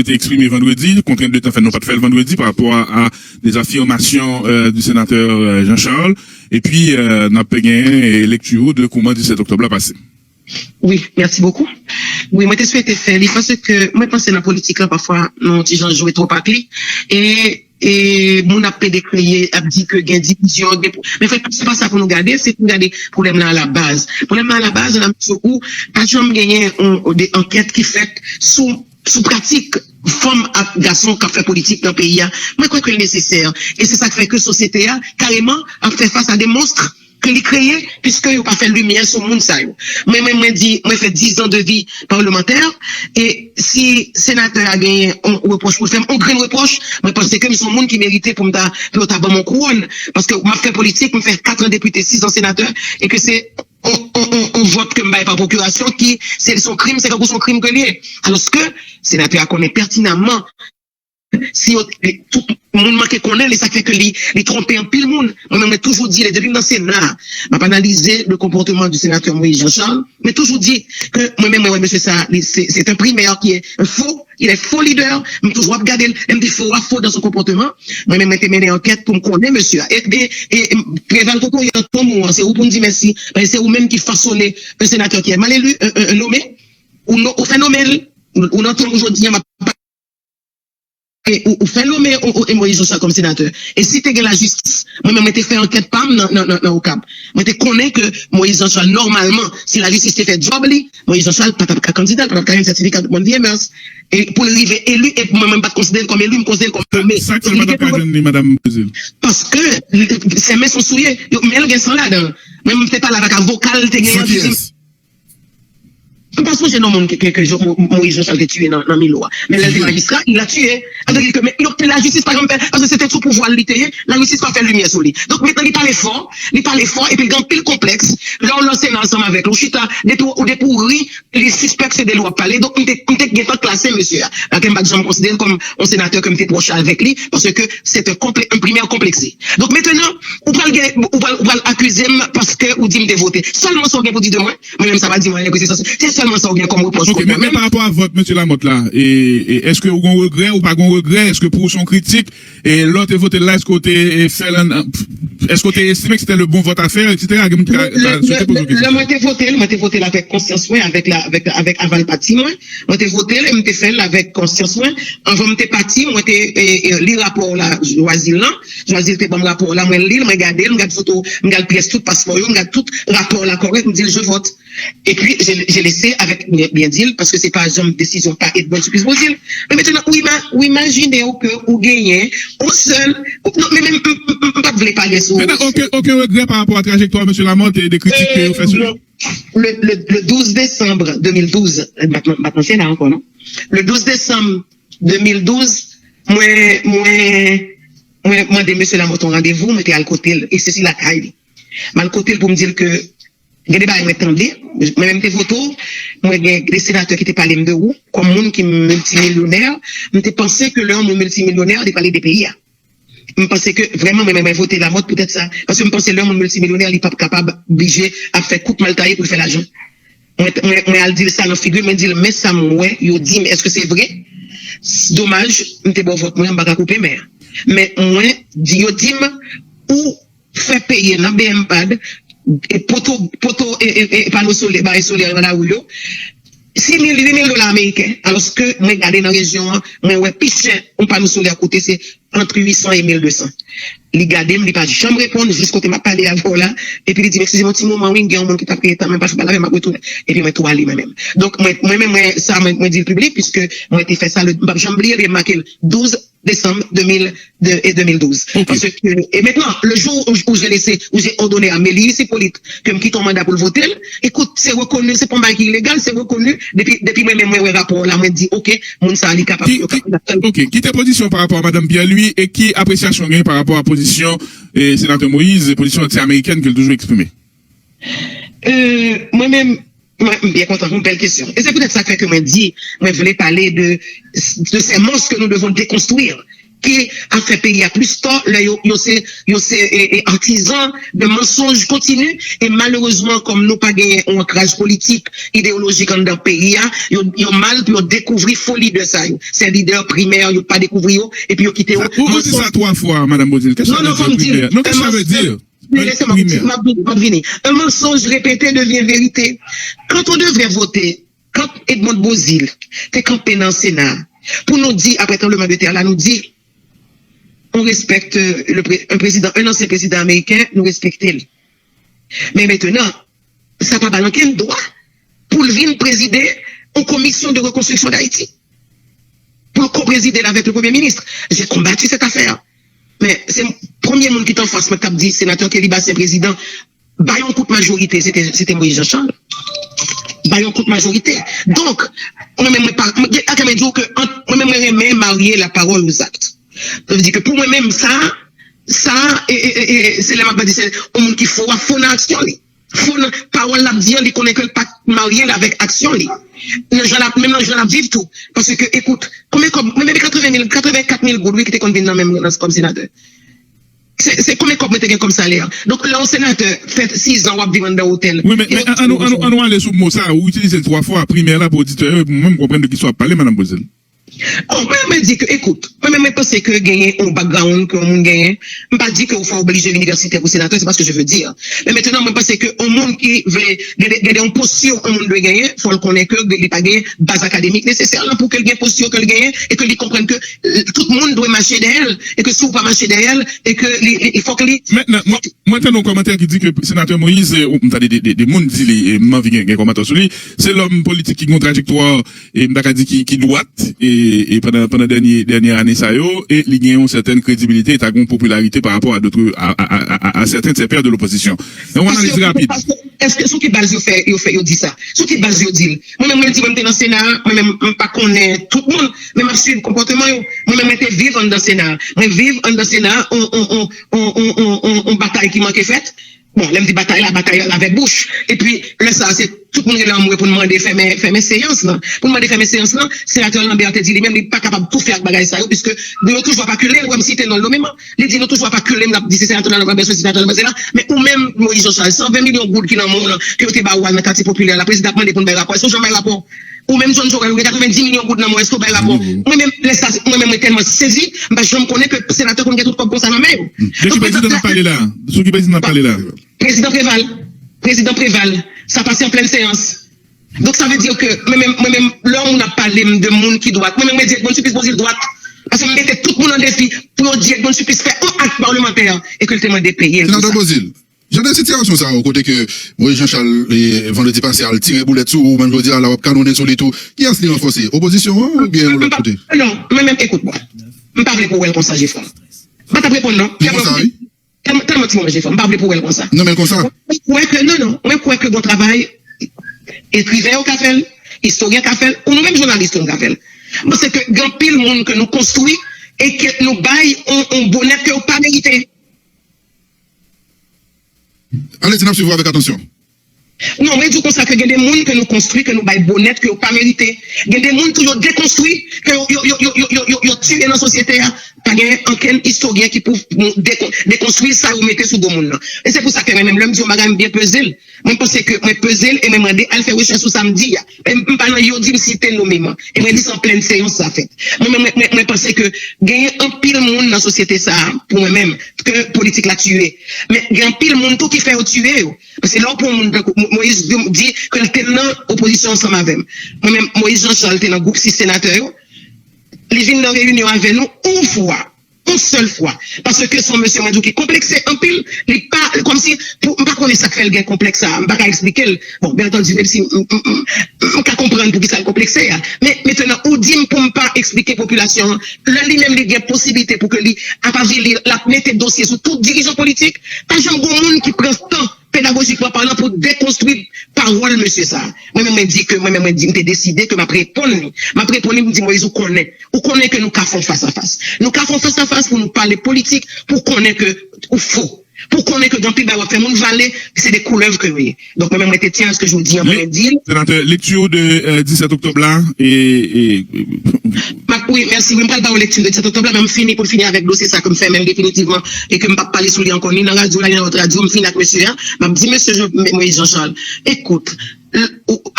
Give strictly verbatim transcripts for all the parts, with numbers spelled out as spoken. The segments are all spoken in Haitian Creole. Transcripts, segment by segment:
te eksprime vandredi, kontrent de tan fè nou pa t fè l vandredi pa rapò a, a des affirmations euh, du sénateur euh, Jean-Charles. Epi euh, n ap genyen euh, lekti ou de kouman disèt oktòb la pase. Wi, mèsi bokou. Wi, mwen te swete fè li paske mwen panse nan politik la pafwa nou ti jan jwe twòp ak li. E e moun ap pede kreye, ap di ke gen divizyon, gen men fè se pa sa pou nou gade, se pou nou gade pwoblèm la a la baz. Pwoblèm la a la baz nan miso ou pa janm genyen yon de ankèt ki fèt sou sou pratik fanm ak gason k ap fè politik nan peyi a. Mwen kwè ke l nesesè e se sa k fè ke sosyete a kareman ap fè fas a de monstre ke li kreye, piske yo pa fè limyè sou moun sa yo. Mwen menm mwen di mwen fè dizan de vi palmantè, e si senatè a genyen yon repwòch pou l fè m, yon grenn repwòch, mwen panse ke m se yon moun ki merite pou m ta pou yo ta ban m yon kouwòn, paske m ap fè politik, m fè kat an depite, sis an senatè, e ke se yon vòt ke m bay pa pwokirasyon ki se yon krim, se tankou se yon krim ke l ye. Alòske senatè a konnen pètinamman si yo tout moun manke konnen li, sa k fè ke li li twonpe anpil moun. Mwen menm mwen toujou di li depi m nan sena a, m ap analize le comportement du sénateur Moïse Jean Charles, mwen toujou di ke mwen menm mwen wè mesye sa li se se un primaire qui est un faux, il est faux leader. M toujou ap gade l, m di faux a faux dans son comportement. Mwen menm mwen te mennen ankèt pou m konnen mesye a e e e Preval Kokoye nan tonm ou an se ou pou m di mèsi, paske se ou menm ki fasone un sénateur qui est mal élu, un, un, un nommé, ou, ou fè nome l, ou nan tonm ou jodi an m ap e ou, ou fè nome Moïse Jean Charles kòm senatè. E si te gen lajistis, mwen menm mwen te fè ankèt pa m nan, nan, nan, nan Okap. Mwen te konnen ke Moïse Jean Charles, nòmalman, si lajistis te fè djòb li, Moïse Jean Charles pa t ap ka kandida, l pa t ap ka jwenn sètifika de bonne vie et mœurs. E pou l rive eli, e mwen menm m pa t konsidere l kòm eli, m konsidere l kòm nome. Sa k fè l pa t ap ka jwenn li, madanm Brazil? Paske se men son souye, men l gen san ladan. Mwen menm m te pale avèk avoka l, te gen yon dizèn. M pa sonje non moun ke, ke, ke Moïse Jean Charles te tiye nan, nan Milo a. Men lè l te majistra, il l'a tué. Sa vle di ke men, yo, lajistis pa janm fè, paske se te sou pouvwa l li te ye, lajistis pa fè limyè sou li. Donk, mentnan, li pale fò, li pale fò, epi l gen anpil konplèks. Lè w nan Sena ansanm avèk li, ou chita, depi w, depi w ri, li sispèk se de li w ap pale. Donk, m te, m te gentan klase mesye a. Paske m pa t janm konsidere l kòm yon senatè ke m te pwòch avèk li, paske se te yon primaire konplekse. Donk, mentnan, ou pral gen, ou pral, ou pral akize m paske ou di m te vote. Sèlman sa w gen pou di de mwen, mwen menm sa pa di mwen anyen ke se sa, se sèlman sa w gen kòm repwòch kont mwen menm. Ok, men pa rapò a vòt mesye Lamothe la, e, e èske ou gen regrè ou pa gen regrè, èske pou ou se yon kritik, e lè w te vote l la, èske w te e, fè l an, èske w te estime ke se te le bon vòt a fè, etsetera. Gen moun ki ka, ka sou te poze w kesyon. Lè mwen te vote l, mwen te vote l avèk konsyans mwen, avèk la, avèk, avèk aval pati mwen. Mwen te vote l e m te fè l avèk konsyans mwen. Anvan m te pati, mwen te e, e, li rapò la, Jwazil lan. Jwazil te ban m rapò la, mwen li l, mwen gade l, m gad foto, m gad pyès tout paspò yo, m gad tout rapò la kòrèk, m di l je vote. Epi, je, je lese avèk byen, byen di l, paske se pa janm desizyon pa Edmond Supplice Beauzile. Men mentnan, ou, ima, ou imajine w ke ou genyen yon sèl, non, men, men m, m, m, m pa t vle pale sou. Mentnan, okenn, okenn regrè pa rapò a trajektwa mesye Lamothe e de kritik ke yo fè sou li? Le, le, le douz desanm de mil douz, m pa t nan Sena ankò, non? Le douz desanm de mil douz, mwen, mwen, mwen mande mesye Lamothe yon randevou, mwen te al kote l, e se si lakay li. M al kote l pou m di l ke gen de bagay mwen tande, mwen menm te vote w, mwen gen de senatè ki te pale m de ou, kòm moun ki miltimilyonè, m te panse ke lè yon moun miltimilyonè, li pale de peyi a. M panse ke vrèman mwen, mwen vote Lamothe poutèt sa. Paske m panse lè yon moun miltimilyonè, li p ap kapab blije ap fè kout mal taye pou l fè lajan. Mwen, mwen, mwen al di l sa nan figi l, mwen di l, men sa m wè, yo di m, èske se vre? Domaj, m te ba w vòt mwen, m pa ka koupe men. Men mwen, di, yo di m, ou fè peye nan BMPAD, e poto, poto, e, e, e pano solè, bagay solè nan lari yo, sis mil, uit mil dola ameriken, alòske mwen gade nan rejyon an, mwen wè pi chè yon pano solè koute se ant uit san e mil de san. Li gade m, li pa janm reponn, jis kote m ap pale avè w la, epi li di m, eskize m yon ti moman, wi, gen yon moun ki t ap rele tanmen, pa fè pale avè m, m ap retounen. Epi mwen tou ale mwen menm. Donk, mwen, mwen menm, mwen, sa, mwen, mwen di l piblik, piske mwen te fè sa, le, m p ap janm bliye l, e m make l douz desanm de mil de e de mil douz. Paske, e mentnan, le jou où, où j'ai laissé, où j'ai ordonné à Mélius Hippolyte ke m kite yon manda pou l vote l, ekout, se rekoni, se pa yon bagay ki ilegal, se rekoni, depi, depi mwen menm mwen wè rapò la, mwen di, oke, moun sa li kapab, yo kapab. Oke, kite pozisyon pa rapò a madanm Pierre Louis e ki apresyasyon w gen pa rapò a pozisyon e, senatè Moïse, pozisyon anti-amerikèn ke l toujou eksprime? E, mwen menm, Mwen, m byen kontan, yon bèl kesyon. E se poutèt sa k fè ke mwen di, mwen vle pale de, de ces monstres que nous devons déconstruire, ki ap fè peyi a plis tò, lè yo, yo se, yo se e, e, atizan de mansonj kontini, e malerezman, kòm nou pa genyen yon ankraj politik, ideyolojik anndan peyi a, yo, yo mal pou yo dekouvri fo lidè sa yo. Se lidè primè, yo pa dekouvri yo, epi yo kite yo. Ou, ou di sa twa fwa, Madanm Bozil. Kisa vle di primè? Non, non, fò m di l. Non, kisa vle di? Lese m ap di, m ap vini, m ap vini. Un mensonge répété devient vérité. Quand on devrait voter, quand Edmonde Beauzile te kanpe nan Sena pou nou di, apre tranbleman de tè la, nou di, on respecte le pré- un président, un ancien président américain, nou respekte l. Men mentnan, sa pa ba l ankenn dwa pou l vin prezide yon komisyon de rekonstriksyon Dayiti. Pou l ko-prezide l avèk le premye minis. J'ai combattu cette affaire. Men se premye moun ki t anfas mwen k t ap di senatè Kelly Bastien prezidan, bay yon kout majorite, se te, se te Moïse Jean Charles. Bay yon kout majorite. Donk, mwen menm mwen pa, mwen, atè mwen di w ke ant, mwen menm mwen renmen marye la parole aux actes. Sa vle di ke pou mwen menm sa, sa, e, e, e, e, se lè m ap di se yon moun ki fo, w ap fo nan aksyon li. Fo nan pawòl l ap di an, li konnen ke l pa t marye l avèk aksyon li. Nan jan l ap, menm nan jan l ap viv tou. Paske, ekout, konbyen kòb, mwen menm katreven mil, katreven kat mil goud, wi, ki te konn vin nan men mwen nan, kòm senatè. Se, se konbyen kòb mwen te gen kòm salè. Donk, lè yon senatè fè sizan w ap viv anndan otèl. Wi, men, men an, an nou, an nou, an nou ale sou mo sa a, ou itilize l twa fwa, primè la pou oditè yo, e pou mwen, m konprann de kisa w ap pale, Madanm Bozil. Oh, mwen, mwen di ke, ekout, mwen menm mwen panse ke genyen yon background ke yon moun genyen. M pa di ke ou fò oblije inivèsitè pou senatè, c'est pas ce que je veux dire. Men mentnan, mwen panse ke yon moun ki vle gen de, gen de yon posture yon moun dwe genyen, fò l konnen ke li pa gen baz akademik nesesè lan pou ke l gen posture ke l genyen e ke li konprann ke, euh, tout moun dwe mache dèyè l e ke si w pa mache dèyè l e ke li, li, li fòk li. Mentnan, mwen, mwen tande yon kòmantè ki di ke senatè Moïse, eh, m tande de, de, de moun di li, e m anvi gen, gen kòmantè sou li, se lòm politik ki gen yon trajektwa e m ta ka di ki, ki dwat, e, e pandan, pandan dènye, dènye ane sa yo, e li gen yon sètèn kredibilite, e ta gen yon popilarite pa rapò a dòt, a, a, a, a, a sèten de ses pairs de l'opposition. Men yon analiz rapid. Paske, èske sou ki baz yo fè, yo fè, yo di sa? Sou ki baz yo di l? Mwen menm, mwen di, mwen te nan Sena, mwen menm, m pa konnen tout moun, men m ap swiv konpòteman yo. Mwen menm, mwen te viv anndan Sena. Mwen viv anndan Sena, on, on, on batay ki manke fèt. Bon, lè m di batay la, batay la avèk bouch. Epi, lè sa a, se tout moun rele anmwe pou n mande fèmen, fèmen seyans lan. Pou n mande fèmen seyans lan, senatè Lambert te di li menm, li pa kapab tou fè ak bagay sa yo, piske yo toujou ap akile l, wè m site non l yo menm an. Li di nou toujou ap akile m, n ap di se senatè Lambert, se senatè Lambert, se la. Men ou menm, Moïse Jean Charles, san ven milyon goud ki nan men w lan, ke yo te ba w al nan katye popilè la, prezidan ap mande pou n bay rapò. Èske w janm bay rapò? Ou menm, John Jorel, ou gen katrevendi milyon goud nan men w, èske w bay rapò? Mwen menm, lè sa, mwen menm, mwen tèlman sezi, m pa janm konnen ke senatè konn gen tout kòb konsa nan men yo. De ki prezidan n ap pale la? Sou ki prezidan n ap pale la? Prezidan Preval. Prezidan Preval. Sa pase an plèn seyans. Donk, sa vle di ke mwen menm, mwen menm, lè yon moun ap pale m de moun ki dwat, mwen menm, mwen di Edmonde Supplice Beauzile dwat. Paske m mete tout moun an defi pou yo di Edmonde Supplice fè yon ak palmantè e ke l te mande peye l pou sa. Senatè Beauzile, jan de sitiyasyon sa yo, kote ke Moïse Jean Charles, e, vandredi pase, al tire boulèt sou ou, menm jodi a la, w ap kanonnen sou li tou, kiyès li ranfòse? Opozisyon an oubyen yon lòt kote? Non, mwen menm, ekout mwen. M pa vle pou w wè l konsa, Jefran. M pa t ap reponn, non. Li konsa, wi. Tèlman, tèlman ti moman, Jefran, m pa vle pou w wè l konsa. Non, men l konsa. Mwen kwè ke, non, non, mwen kwè ke gon travay ekriven yo ka fè l, istoryen ka fè l, ou nou menm jounalis tou nou ka fè l. M panse ke gen anpil moun ke nou konstwi e ke nou bay on, on bonè ke yo pa merite. Alèz, n ap swiv ou avèk atansyon. Non, mwen di w konsa ke gen de moun ke nou konstwi, ke nou bay bonèt ke yo pa merite. Gen de moun tou yo dekonstwi, ke yo, yo, yo tiye nan sosyete a. Pa gen ankenn istoryen ki pou dekon-, dekonstwi sa yo mete sou do moun nan. E se pou sa ke mwen menm, lè m di yon bagay, m byen peze l. Mwen panse ke mwen peze l e mwen mande al fè rechèch sou sa m di a. E m pa nan yo di m site non menm an. E mwen di se an plèn seyans sa fèt. Mwen menm, mwen, mwen, mwen panse ke genyen anpil moun nan sosyete sa a, pou mwen menm, ke politik la tiye. Men gen anpil moun tou ki fè yo tiye yo. Paske lè w pran yon moun tankou Mo-, Moïse di, di ke l te nan opozisyon ansanm avè m. Mwen menm, Moïse Jean Charles te nan gwoup sis senatè yo. Li vin nan reyinyon avè nou yon fwa. Yon sèl fwa. Paske se yon mesye, mwen di w, ki konplekse anpil. Li pa, kòmsi, pou, m pa konnen sa k fè l gen konplèks sa a. M pa ka eksplike l. Bon, byen antandi, menm si m, m, m, m, m ka konprann poukisa l konplekse a. Men, mentnan, ou di m pou m pa eksplike popilasyon an. Lè li menm, li gen posiblite pou ke li, apa di li, l ap mete dosye sou tout dirijan politik. Pa janm gon moun ki pran tan pedagojikman palan, pou dekonstwi pawòl mesye sa a. Mwen menm, mwen di ke, mwen menm, mwen di, m te deside ke m ap reponn li. M ap reponn li, m di, Moïse, ou konnen. Ou konnen ke nou ka fè yon fas a fas. Nou ka fè yon fas a fas pou nou pale politik, pou konnen ke ou fo. Pou konnen ke gen anpil bagay w ap fè moun vale, se de koulèv ke yo ye. Donk, mwen menm, mwen te tyen a se ke jodi an, mwen di l. Senatè, lekti w de euh, disèt oktòb la, e, e, Wi, mèsi. Wi, m pral ba w lekti de disèt oktòb la, men m fini pou l fini avèk dosye sa ke m fèmen definitivman e ke m p ap pale sou li ankò, ni nan radyo la, ni nan lòt radyo. M fini ak mesye a, m ap di mesye Moïse Jean Charles, ekout,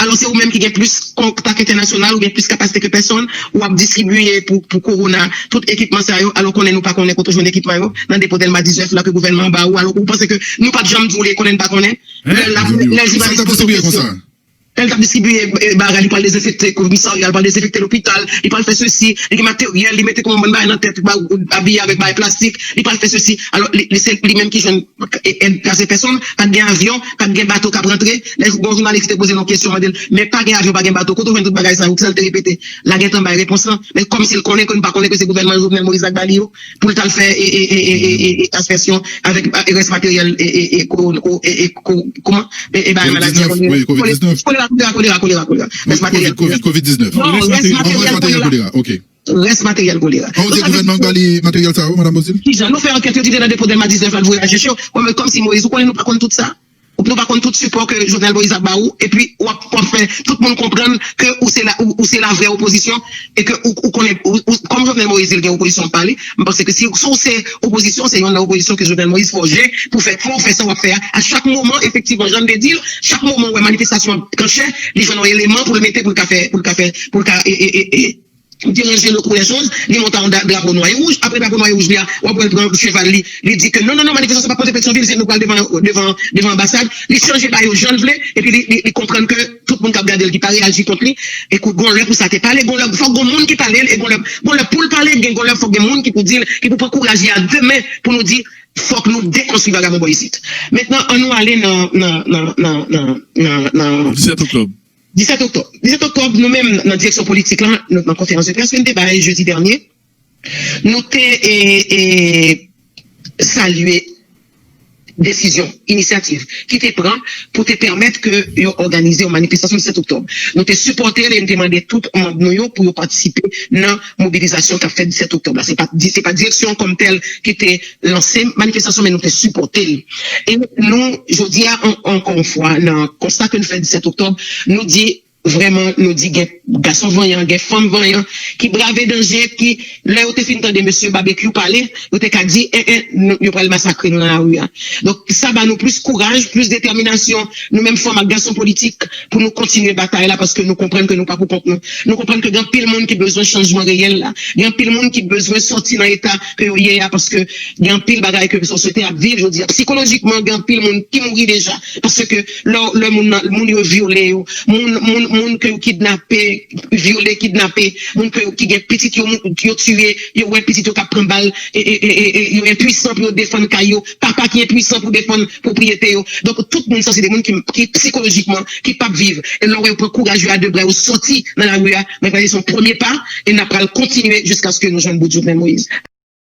alò se ou menm ki gen plis kontak entènasyonal, ou gen plis kapasite ke pèsonn, w ap distribiye pou, pou kowona tout ekipman sa yo, alò konnen nou pa konnen kote w jwenn ekipman yo, nan depo Dèlma diznèf la ke gouvènman an ba ou, alò ou panse ke nou pa t janm di w li, konnen n pa konnen. Lè jounalis poze w kesyon. Lè l t ap distribiye bagay, li pral dezenfekte komisarya, li pral dezenfekte lopital, li pral fè sesi, li gen materyèl, li mete kòm yon bann bagay nan tèt, abiye avèk bagay plastik, li pral fè sesi. Alò, li se li menm ki jwenn èd kase pèsonn, pa t gen avyon, pa t gen bato k ap rantre. Lè yon jounalis te poze l yon kesyon, mande l, men pa gen avyon, pa gen bato, kote w jwenn tout bagay sa yo, kisa l te repete? La gentan bay repons lan, men kòmsi l konnen ke nou pa konnen ke se gouvènman Jovenel Moïse la k ba li yo, pou l t al fè asèsyon avèk rès materyèl kòman e bagay maladi a, kolera, kolera, kolera, kolera, kolera, rès materyèl kolera. Non, rès materyèl kolera. Rès materyèl kolera. An, ou di gouvènman ba li materyèl sa yo, madan Bozil? Kijan nou fè ankèt, yo di te nan depo Dèlma diznèf la, l voye aje cho. Bon, men kòmsi Moïse, ou konnen nou pa konn tout sa. Ou nou pa konn tout sipò ke Jovenel Moïse ap ba ou, epi w ap, w ap fè tout moun konprann ke ou se la, ou, ou se la vrè opozisyon, e ke ou, ou konnen, ou, ou, kòm Jovenel Moïse di l gen opozisyon pa li, m panse ke si, si w se opozisyon, se youn nan opozisyon ke Jovenel Moïse fòje pou fè, pou fè sa w ap fè a. A chak moman, efektivman, jan m te di l, chak moman w wè manifestasyon an pran chè, li jwenn yon eleman pou l mete, pou l ka fè, pou l ka fè, pou l ka, e, e, e, e, deranje le cours des choses, li monte yon drapo nwa e wouj. Apre drapo nwa e wouj li a, w ap wè l pran cheval li, li di ke non, non, non, manifestasyon p ap monte Petyonvil, se nou pral devan, devan, devan anbasad. Li chanje ba yo jan l vle, epi li, li, li konprann ke tout moun k ap gade l ki pa reyaji kont li. Ekout, gon lè pou sa te pale, gon lè fòk gon moun ki pale l, e gon lè, gon lè pou l pale, gen gon lè fòk gen moun ki pou di l, ki pou pran kouraj li a demen pou nou di, fòk nou dekonstwi vagabon bò isit. Mentnan, ann nou ale nan, nan, nan, nan, nan, nan, nan, nan. Disèt oktòb. Disèt oktòb. Disèt oktòb, nou menm nan direksyon politik la, nou nan konferans de près ke n te bay jedi dènye, nou te e, e, salye desizyon, inisyativ ki te pran pou te pèmèt ke yo òganize yon manifestasyon disèt oktòb. Nou te sipòte l e n te mande tout manm nou yo pou yo patisipe nan mobilizasyon k ap fèt disèt oktòb la. Se pa, se pa direksyon kòmtèl ki te lanse manifestasyon, men nou te sipòte l. E nou, jodi a, an, ankò yon fwa, nan konsta ke n fè disèt oktòb, nou di, vrèman, nou di gen gason vanyan, gen fanm vanyan ki brave danje, ki, lè yo te fin tande mesye Babekyou pale, yo te ka di, en, en, nou, yo pral masakre nou nan lari a. Donk, sa ba nou plis kouraj, plis detèminasyon, nou menm fanm ak gason politik, pou nou kontinye batay la, paske nou konprann ke nou pa pou kont nou. Nou konprann ke gen anpil moun ki bezwen chanjman reyèl la. Gen anpil moun ki bezwen sòti nan eta ke yo ye a, paske gen anpil bagay ke sosyete ap viv jodi a. Sikolojikman, gen anpil moun ki mouri deja, paske lè, lè moun nan, moun yo vyole yo, moun, moun, moun ke yo kidnape, vyole, kidnape, moun ke, ki gen pitit yo, moun, yo tiye, yo wè pitit yo k ap pran bal, e, e, e, e, e yo enpwisan pou yo defann kay yo, papa ki enpwisan pou defann pwopriyete yo. Donk, tout moun sa, se de moun ki, ki sikolojikman, ki p ap viv. E lè w wè yo pran kouraj yo a de bra, yo sòti nan lari a, mwen panse se yon premye pa, e n ap pral kontinye jiskaske nou jwenn bout Jovenel Moïse.